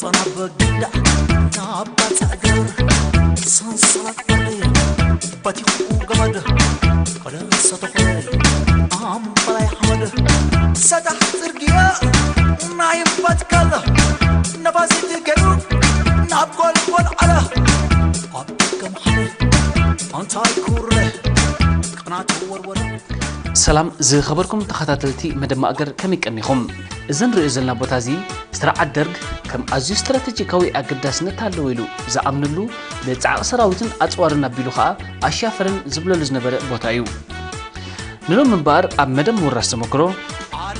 ጠናበ ጊንዳዕ ናብ ባጽዕ ገረድ ሰንሰለት በርየ በቲኹ ገመድ ከደሰ ተኾነ ኣምበላይ ሓመድ ሰጣሕ ጽርግያ ናይ እምባትካለ ነፋሲት ገሩ ናብ ጎልጎል ዓለ ኣብ ደገ መሓረ ኣንታይ ኩረ ቅናት ወርወረ። ሰላም ዝኸበርኩም ተኸታተልቲ መደብ ማእገር፣ ከመይ ቀኒኹም? እዚ ንሪኦ ዘለና ቦታ እዚ ስርዓት ደርግ ከም ኣዝዩ ስትራተጂካዊ ኣገዳስነት ኣለዎ ኢሉ ዝኣምነሉ፣ ብጻዕቂ ሰራዊትን ኣጽዋርን ኣቢሉ ኸኣ ኣሻፈረን ዝብለሉ ዝነበረ ቦታ እዩ። ንሎሚ እምበኣር ኣብ መደብ ምውራስ ተመክሮ፣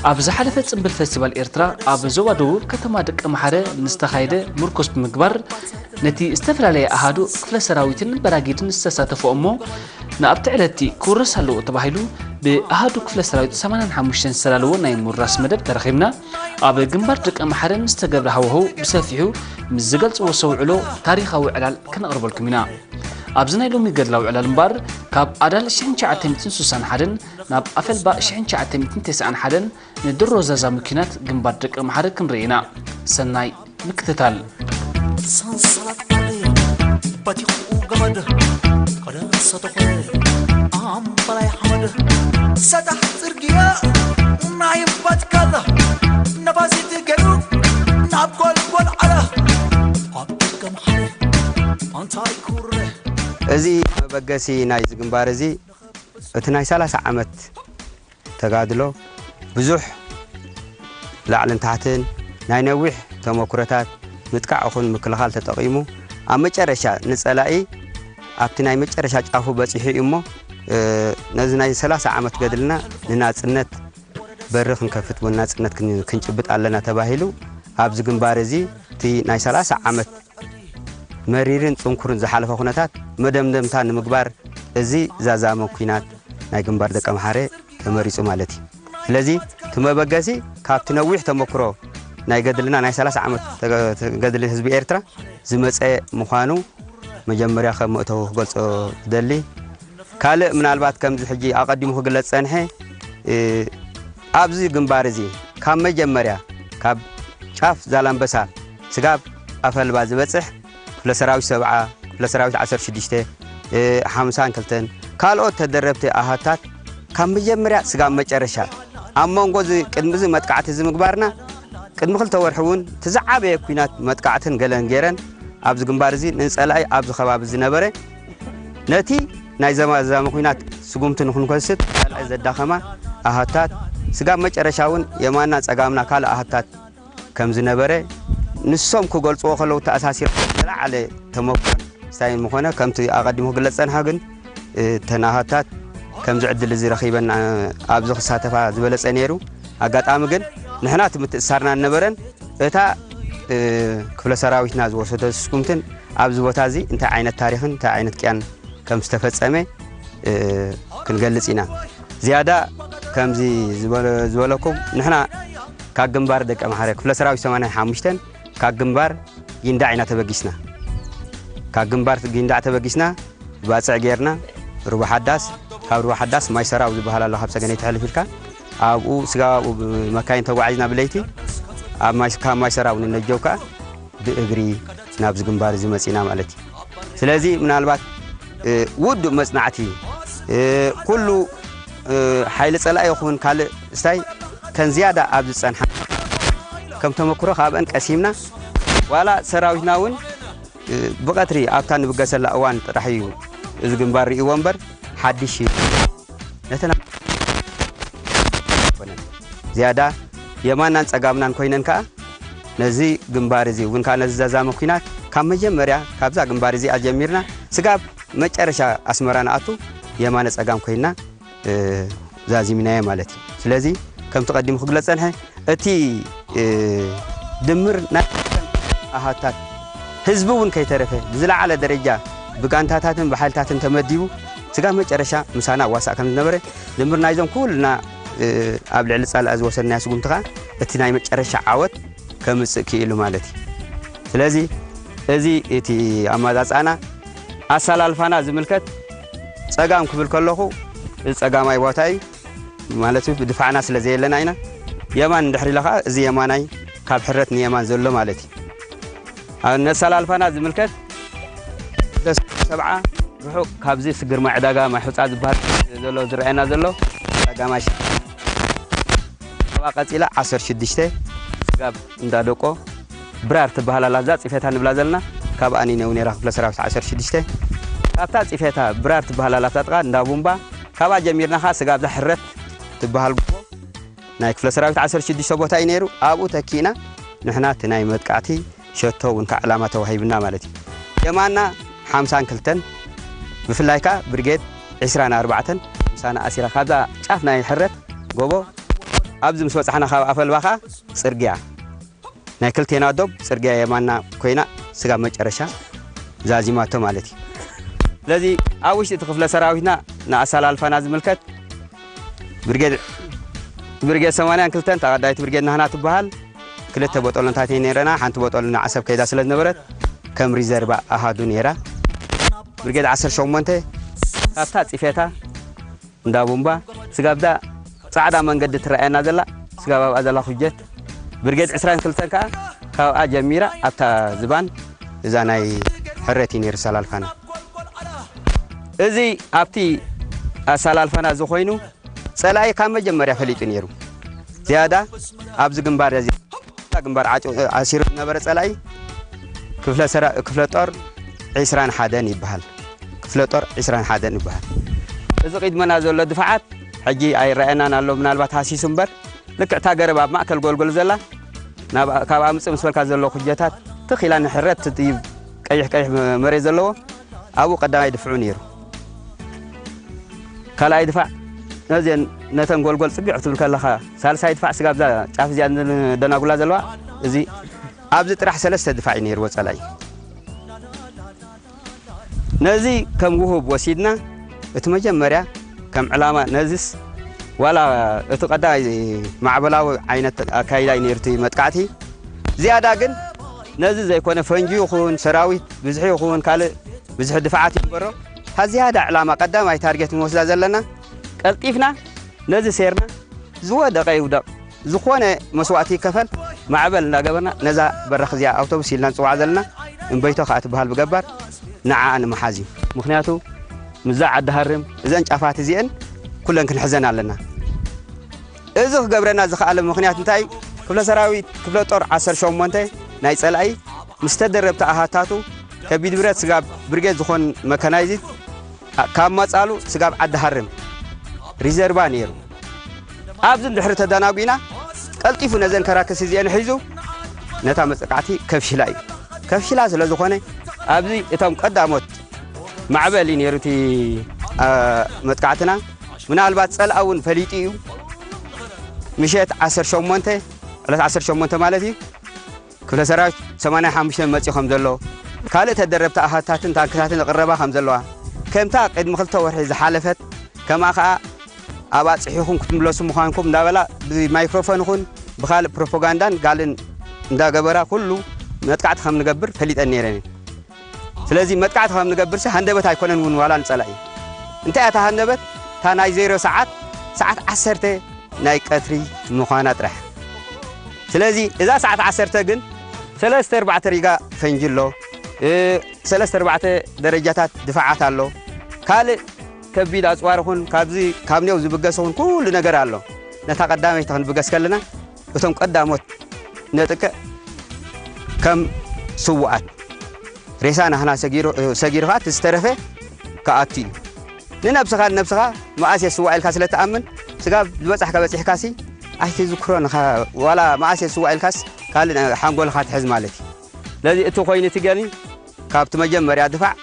ኣብ ዝሓለፈ ጽምብል ፈስቲቫል ኤርትራ ኣብ ዞባ ደቡብ ከተማ ደቀምሓረ ንዝተኻየደ ምርኮስ ብምግባር፣ ነቲ ዝተፈላለየ ኣሃዱ ክፍለ ሰራዊትን በራጊድን ዝተሳተፎ እሞ ንኣብቲ ዕለትቲ ክውረስ ኣለዎ ተባሂሉ ብኣሃዱ ክፍለ ሰራዊት ሰማንያን ሓሙሽተን ዝተዳለዎ ናይ ምውራስ መደብ ተረኺብና ኣብ ግንባር ደቀምሓረ ንዝተገብረ ሃዋህው ብሰፊሑ ምስ ዝገልጽዎ ሰውዕሎ ታሪኻዊ ዕላል ክነቕርበልኩም ኢና። ኣብዚ ናይ ሎሚ ገድላዊ ዕላል እምበኣር ካብ ኣዳል ሽሕን ትሽዓተ ሚእትን ስሳን ሓደን ናብ ኣፈልባ ሽሕን ትሽዓተ ሚእትን ተስዓን ሓደን ንድሮ ዛዛሚ ኲናት ግንባር ደቀምሓረ ክንርኢ ኢና። ሰናይ ምክትታል። ሰንሰለት በርየ በቲኹ ገመድ ከደሰ ተኾነ ኣምበላይ ሓመድ ሰጣሕ ጽርግያ ናይ እምባትካለ ነፋሲት ገሩ ናብ ጎልጎል ዓለ ኣብ ደገ መሓረ ኣንታይ ኩረ እዚ መበገሲ ናይዚ ግንባር እዚ እቲ ናይ ሰላሳ ዓመት ተጋድሎ ብዙሕ ላዕልን ታሕትን ናይ ነዊሕ ተመኩሮታት ምጥቃዕ ይኹን ምክልኻል ተጠቒሙ ኣብ መጨረሻ ንጸላኢ ኣብቲ ናይ መጨረሻ ጫፉ በጺሑ እዩ እሞ ነዚ ናይ ሰላሳ ዓመት ገድልና ንናጽነት በሪ ክንከፍት እውን ናጽነት ክን- ክንጭብጥ ኣለና ተባሂሉ ኣብዚ ግንባር እዚ እቲ ናይ ሰላሳ ዓመት መሪርን ጽንኩርን ዝሓለፈ ኩነታት መደምደምታ ንምግባር እዚ ዛዛሚ ኲናት ናይ ግንባር ደቀምሓረ ተመሪጹ ማለት እዩ። ስለዚ እቲ መበገሲ ካብቲ ነዊሕ ተመክሮ ናይ ገድልና ናይ ሰላሳ ዓመት ተገ- ገድሊ ህዝቢ ኤርትራ ዝመጸ ምዃኑ መጀመርያ ከም መእተዊ ክገልጾ እደሊ። ካልእ ምናልባት ከምዚ ሕጂ ኣቐዲሙ ክግለጽ ጸንሐ ኣብዚ ግንባር እዚ ካብ መጀመርያ ካብ ጫፍ ዛላምበሳ ስጋብ ኣፈልባ ዝበጽሕ ክፍለ ሰራዊት ሰብዓ ክፍለ ሰራዊት ዓሰርተ ሽዱሽተ ሓምሳን ክልተን ካልኦት ተደረብቲ ኣሃታት ካብ መጀመርያ ስጋብ መጨረሻ ኣብ መንጎ እዚ ቅድሚ እዚ መጥቃዕቲ እዚ ምግባርና ቅድሚ ክልተ ወርሒ እውን እቲ ዝዓበየ ኲናት መጥቃዕትን ገለን ገይረን ኣብዚ ግንባር እዚ ንጸላኢ ኣብዚ ከባቢ ዝነበረ ነቲ ናይ ዘማዛሚ ኲናት ስጉምቲ ንክንወስድ ካልኣይ ዘዳኸማ ኣሃታት ስጋብ መጨረሻ እውን የማና ጸጋምና ካልእ ኣሃታት ከም ዝነበረ ንሶም ክገልጽዎ ከለዉ ተኣሳሲር ዝለዓለ ተመክሮ ስታይ ምኾነ ከምቲ ኣቐዲሙ ክግለጽ ጸንሐ ግን እተን ኣሃታት ከምዚ ዕድል እዚ ረኺበን ኣብዚ ክሳተፋ ዝበለጸ ነይሩ። ኣጋጣሚ ግን ንሕና እቲ ምትእሳርና ዝነበረን እታ ክፍለ ሰራዊትና ዝወሰዶ ስጉምትን ኣብዚ ቦታ እዚ እንታይ ዓይነት ታሪኽን እንታይ ዓይነት ቅያን ከም ዝተፈጸመ ክንገልጽ ኢና። ዝያዳ ከምዚ ዝበለኩም ንሕና ካብ ግንባር ደቂ ኣምሓረ ክፍለ ሰራዊት ሰማንያን ሓሙሽተን ካብ ግንባር ጊንዳዕ ኢና ተበጊስና። ካብ ግንባር ጊንዳዕ ተበጊስና ባጽዕ ጌርና ሩባ ሓዳስ ካብ ሩባ ሓዳስ ማይ ሰራው ዝበሃል ኣሎ ካብ ሰገነይቲ ሕልፍ ኢልካ ኣብኡ ስጋብ ኣብኡ ብመካይን ተጓዒዝና ብለይቲ ኣብ ማይ ካብ ማይ ሰራው ንነጀው ከኣ ብእግሪ ናብዚ ግንባር እዚ መጺና ማለት እዩ። ስለዚ ምናልባት ውዱእ መጽናዕቲ ኩሉ ሓይሊ ጸላኢ ይኹን ካልእ ስታይ ተን ዝያዳ ኣብ ዝጸንሓ ከም ተመክሮ ካብአን ቀሲምና ዋላ ሰራዊትና እውን ብቐትሪ ኣብታ ንብገሰላ እዋን ጥራሕ እዩ እዚ ግንባር ርእይዎ እምበር ሓድሽ እዩ ነተን ዝያዳ የማናን ጸጋምናን ኮይነን ከኣ ነዚ ግንባር እዚ እውን ከዓ ነዚ ዘዛመ ኲናት ካብ መጀመርያ ካብዛ ግንባር እዚኣ ጀሚርና ስጋብ መጨረሻ ኣስመራ ንኣቱ የማነ ጸጋም ኮይንና ዛዚምናዮ ማለት እዩ። ስለዚ ከምቲ ቀዲሙ ክግለጽ ጸንሐ እቲ ድምር ናይ ኣሃታት ህዝቢ እውን ከይተረፈ ብዝለዓለ ደረጃ ብጋንታታትን ብሓይልታትን ተመዲቡ ስጋብ መጨረሻ ምሳና ዋሳእ ከም ዝነበረ ድምር ናይዞም ኩልና ኣብ ልዕሊ ጸላኢ ዝወሰድናዮ ስጉምቲ ከዓ እቲ ናይ መጨረሻ ዓወት ከምጽእ ክኢሉ ማለት እዩ። ስለዚ እዚ እቲ ኣመጻጽኣና ኣሰላልፋና ዝምልከት ጸጋም ክብል ከለኹ እዚ ጸጋማይ ቦታ እዩ ማለት እዩ። ብድፋዕና ስለ ዘየለና ኢና። የማን እንድሕር ኢለ ከዓ እዚ የማናይ ካብ ሕረት ንየማን ዘሎ ማለት እዩ። ነሳላልፋና ዝምልከት ሰብዓ ርሑቕ ካብዚ ስግር ማይ ዕዳጋ ማይ ሑፃ ዝበሃል ዘሎ ዝረኣየና ዘሎ ዕዳጋ ማይ ካብኣ ቀፂላ ዓሰርተ ሽዱሽተ ስጋብ እንዳደቆ ብራር ትበሃል ኣላ። እዛ ፅፌታ ንብላ ዘለና ካብኣ ንነው ነራ ክፍለ ሰራዊት ዓሰርተ ሽዱሽተ ካብታ ፅፌታ ብራር ትበሃል ኣላ። ኣብታ ጥቓ እንዳ ቡምባ ካብኣ ጀሚርና ኸዓ ስጋብ እዛ ሕረት ትበሃል ጎቦ ናይ ክፍለ ሰራዊት ዓሰርተ ሽዱሽተ ቦታ እዩ ነይሩ። ኣብኡ ተኪእና ንሕና እቲ ናይ መጥቃዕቲ ሸቶ እውን ከዓ ዕላማ ተዋሂብና ማለት እዩ። የማና ሓምሳን ክልተን ብፍላይ ከዓ ብርጌድ ዕስራን ኣርባዕተን ምሳና ኣሲራ ካብዛ ጫፍ ናይ ሕረት ጎቦ ኣብዚ ምስ በፃሕና ካብ ኣፈልባ ከዓ ፅርግያ ናይ ክልቴና ዶብ ፅርግያ የማና ኮይና ስጋብ መጨረሻ ዛዚማቶ ማለት እዩ። ስለዚ ኣብ ውሽጢ እቲ ክፍለ ሰራዊትና ንኣሰላልፋና ዝምልከት ብርጌድ ብርጌድ ሰማንያን ክልተን ተቐዳይት ብርጌድ ናህና ትበሃል ክልተ ቦጦሎንታት እየ ነይረና። ሓንቲ ቦጦሎን ዓሰብ ከይዳ ስለ ዝነበረት ከም ሪዘርቫ ኣሃዱ ነይራ። ብርጌድ ዓሰርተ ሸሞንተ ካብታ ፅፌታ እንዳ ቡምባ ስጋብዳ ጻዕዳ መንገዲ ትረኣየና ዘላ ስጋብ ኣብኣ ዘላ ኩጀት ብርጌድ ዕስራን ክልተን ከኣ ካብኣ ጀሚራ ኣብታ ዝባን እዛ ናይ ሕረት እዩ ነይሩ ሰላልፋና። እዚ ኣብቲ ኣሰላልፋና እዚ ኮይኑ ጸላኢ ካብ መጀመርያ ፈሊጡ ነይሩ። ዝያዳ ኣብዚ ግንባር እዚ ግንባር ዓጽዩ ኣሲሩ ዝነበረ ጸላኢ ክፍለ ሰራ-፣ ክፍለ ጦር ዕስራን ሓደን ይበሃል። ክፍለ ጦር ዕስራን ሓደን ይበሃል። እዚ ቅድመና ዘሎ ድፋዓት ሕጂ ኣይረኣየናን ኣሎ፣ ምናልባት ሃሲሱ እምበር ልክዕ እታ ገረብ ኣብ ማእከል ጎልጎል ዘላ ናብ፣ ካብ ኣምጽእ ምስ በልካ ዘሎ ኩጀታት ትኽ ኢላ ንሕረት ትጥይብ ቀይሕ ቀይሕ መሬት ዘለዎ ኣብኡ ቀዳማይ ድፍዑ ነይሩ። ካልኣይ ድፋዕ ነዚአን ነተን ጎልጎል ጽግዕ ክትብል ከለኻ ሳልሳይ ድፋዕ ስጋብ እዛ ጫፍ እዚኣ ደናጉላ ዘለዋ እዚ ኣብዚ ጥራሕ ሰለስተ ድፋዕ እዩ ነይርዎ ጸላኢ። ነዚ ከም ውሁብ ወሲድና እቲ መጀመርያ ከም ዕላማ ነዚስ ዋላ እቲ ቀዳማይ ማዕበላዊ ዓይነት ኣካይዳ እዩ ነይሩ እቲ መጥቃዕቲ። ዝያዳ ግን ነዚ ዘይኮነ ፈንጂ ይኹን ሰራዊት ብዝሒ ይኹን ካልእ ብዝሒ ድፋዓት ይግበሮ። እታ ዝያዳ ዕላማ ቀዳማይ ታርጌት ንወስዳ ዘለና ቀልጢፍና ነዚ ሴርና ዝወደቐ ይውደቕ፣ ዝኾነ መስዋእቲ ይከፈል፣ ማዕበል እንዳገበርና ነዛ በራኽ እዚኣ ኣውቶቡስ ኢልና ንጽውዓ ዘለና እምበይቶ ከኣ ትበሃል ብገባር ንዓኣ ንምሓዝ እዩ። ምኽንያቱ ምስዛ ዓዲ ሃርም እዘን ጫፋት እዚአን ኩለን ክንሕዘን ኣለና። እዚ ክገብረና ዝኸኣለ ምኽንያት እንታይ እዩ? ክፍለ ሰራዊት ክፍለ ጦር ዓሰርተ ሸሞንተ ናይ ጸላኢ ምስ ተደረብቲ ኣሃታቱ ከቢድ ብረት ስጋብ ብርጌድ ዝኾን መካናይዝድ ካብ ማጻሉ ስጋብ ዓዲ ሃርም ሪዘርቫ ነይሩ። ኣብዚ እንድሕሪ ተዳናጒና ቀልጢፉ ነዘን ከራክስ እዚአን ሒዙ ነታ መጥቃዕቲ ከፍሽላ እዩ። ከፍሽላ ስለ ዝኾነ ኣብዚ እቶም ቀዳሞት ማዕበል እዩ ነይሩ እቲ፣ አ፣ መጥቃዕትና። ምናልባት ጸልኣ እውን ፈሊጡ እዩ። ምሸት ዓሰርተ ሸሞንተ፣ ዕለት ዓሰርተ ሸሞንተ ማለት እዩ። ክፍለ ሰራዊት ሰማንያ ሓሙሽተ መጺኡ ከም ዘሎ፣ ካልእ ተደረብቲ ኣሃታትን ታንክታትን ይቕረባ ከም ዘለዋ፣ ከምታ ቅድሚ ክልተ ወርሒ ዝሓለፈት፣ ከምኣ ከኣ ኣብኣ ጽሒኹም ክትምለሱ ምዃንኩም እንዳበላ ብማይክሮፎን ይኹን ብኻልእ ፕሮፓጋንዳን ጋልን እንዳገበራ ኩሉ መጥቃዕቲ ከም ንገብር ፈሊጠን ነይረን እየን። ስለዚ መጥቃዕቲ ከም ንገብርሲ ሃንደበት ኣይኮነን እውን ዋላ ንጸላኢ። እንታይ እያ እታ ሃንደበት? እታ ናይ ዜሮ ሰዓት፣ ሰዓት ዓሰርተ ናይ ቀትሪ ምዃና ጥራሕ። ስለዚ እዛ ሰዓት ዓሰርተ ግን ሰለስተ ኣርባዕተ ሪጋ ፈንጂ ኣሎ፣ እ፣ ሰለስተ ኣርባዕተ ደረጃታት ድፋዓት ኣሎ። ካልእ ከቢድ ኣጽዋር ኹን ካብዚ ካብ ኔው ዝብገስ ኹን ኩሉ ነገር ኣሎ። ነታ ቀዳመይቲ ክንብገስ ከለና እቶም ቀዳሞት ነጥቅዕ ከም ስዉኣት ሬሳ ናህና ሰጊሩ፣ ሰጊሩ ኸኣ እቲ ዝተረፈ ክኣቱ እዩ። ንነብስኻ፣ ንነብስኻ መኣስ እየ ስዋእ ኢልካ ስለ ትኣምን፣ ስጋብ ዝበጻሕካ በጺሕካሲ ኣይትዝክሮን ኢኻ፣ ዋላ መኣስ እየ ስዋእ ኢልካስ ካልእ ሓንጎልኻ ትሕዝ ማለት እዩ። ስለዚ እቲ ኮይኑ እቲ ገኒ ካብቲ መጀመርያ ድፋዕ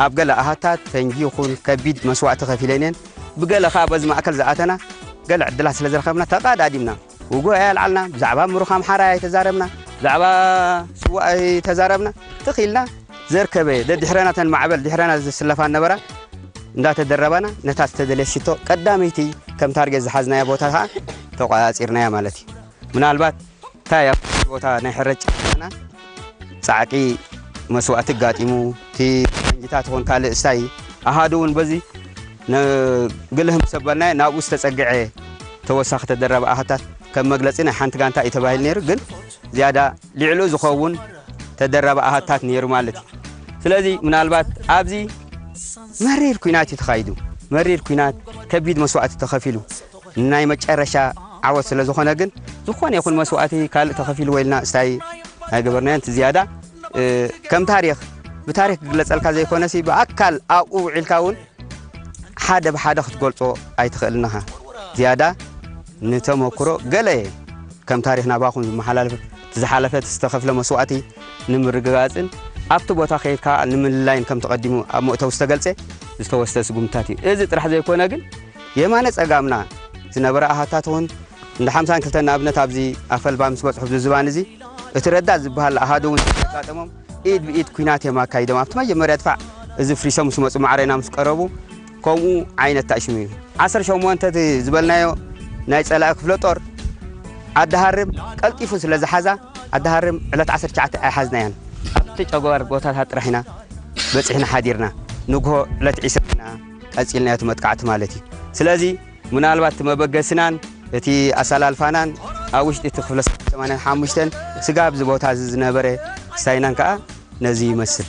ኣብ ገለ ኣሃታት ፈንጂ ይኹን ከቢድ መስዋእቲ ከፊለን እየን። ብገለ ኸኣ በዚ ማእከል ዝኣተና ገለ ዕድላት ስለ ዝረኸብና ተቓዳዲምና። ውጉእ ኣየልዓልና፣ ብዛዕባ ምሩኽ ኣምሓራይ ኣይተዛረብና፣ ብዛዕባ ስዉእ ኣይተዛረብና። ትኽ ኢልና ዘርከበ ደድሕረና ተን ማዕበል ድሕረና ዝስለፋ ነበራ። እንዳተደረባና ነታ ዝተደልየት ሽቶ ቀዳመይቲ ከም ታርጌት ዝሓዝናያ ቦታ ኸኣ ተቖጻጺርናያ ማለት እዩ። ምናልባት እንታይ ኣብቲ ቦታ ናይ ሕረጭ ና ጻዕቂ መስዋእቲ ኣጋጢሙ፣ እቲ ፈንጅታት ይኹን ካልእ እስታይ ኣሃዱ እውን በዚ ነ-፣ ግልህ ምስ ኣበልናዮ ናብኡ ዝተጸግዐ ተወሳኺ ተደራቢ ኣሃታት ከም መግለጺ ናይ ሓንቲ ጋንታ እዩ ተባሂሉ ነይሩ። ግን ዝያዳ ልዕሊኡ ዝኸውን ተደራቢ ኣሃታት ነይሩ ማለት እዩ። ስለዚ ምናልባት ኣብዚ መሪር ኲናት እዩ ተኻይዱ። መሪር ኲናት፣ ከቢድ መስዋእቲ ተኸፊሉ፣ ናይ መጨረሻ ዓወት ስለ ዝኾነ ግን፣ ዝኾነ ይኹን መስዋእቲ ካልእ ተኸፊሉ ወይልና እስታይ ኣይገበርናዮን። እቲ ዝያዳ፣ እ፣ ከም ታሪኽ፣ ብታሪኽ ክግለጸልካ ዘይኮነሲ፣ ብኣካል ኣብኡ ውዒልካ እውን ሓደ ብሓደ ክትገልጾ ኣይትኽእልን ኢኻ። ዝያዳ ንተመክሮ ገለ ከም ታሪኽ ናባኹም ዝመሓላለፍ፣ እቲ ዝሓለፈ፣ እቲ ዝተኸፍለ መስዋእቲ ንምርግጋጽን ኣብቲ ቦታ ከይድካ ንምልላይን ከም ተቐዲሙ ኣብ መእተዊ ዝተገልጸ ዝተወስደ ስጉምትታት እዩ። እዚ ጥራሕ ዘይኮነ ግን የማነ ጸጋምና ዝነበረ ኣሃታት እውን እንደ ሓምሳን ክልተን ንኣብነት ኣብዚ ኣፈልባ ምስ በጽሑ ኣብዚ ዝባን እዚ እቲ ረዳት ዝበሃል ኣሃዱ እውን ዘጋጠሞም ኢድ ብኢድ ኲናት እዮም ኣካይዶም። ኣብቲ መጀመርያ ድፋዕ እዚ ፍሪሶም ምስ መጹ ማዕረና ምስ ቀረቡ ከምኡ ዓይነት ታእሽሙ እዩ። ዓሰርተ ሸሞንተ እቲ ዝበልናዮ ናይ ጸላኢ ክፍለ ጦር ኣድሃርም ቀልጢፉ ስለ ዝሓዛ ኣድሃርም ዕለት ዓሰርተ ትሽዓተ ኣይሓዝናያን። ኣብቲ ጨጓር ቦታታት ጥራሕ ኢና በጺሕና ሓዲርና። ንግሆ ዕለት ዒስራ ኢና ቀጺልናዮ እቲ መጥቃዕቲ ማለት እዩ። ስለዚ ምናልባት እቲ መበገስናን እቲ ኣሰላልፋናን ኣብ ውሽጢ እቲ ክፍለ ሰማንያን ሓሙሽተን ስጋብ እዚ ቦታ እዚ ዝነበረ ስታይናን ከኣ ነዚ ይመስል።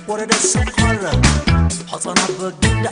ወረደ ሰምኳረ ሐፃና በግዳ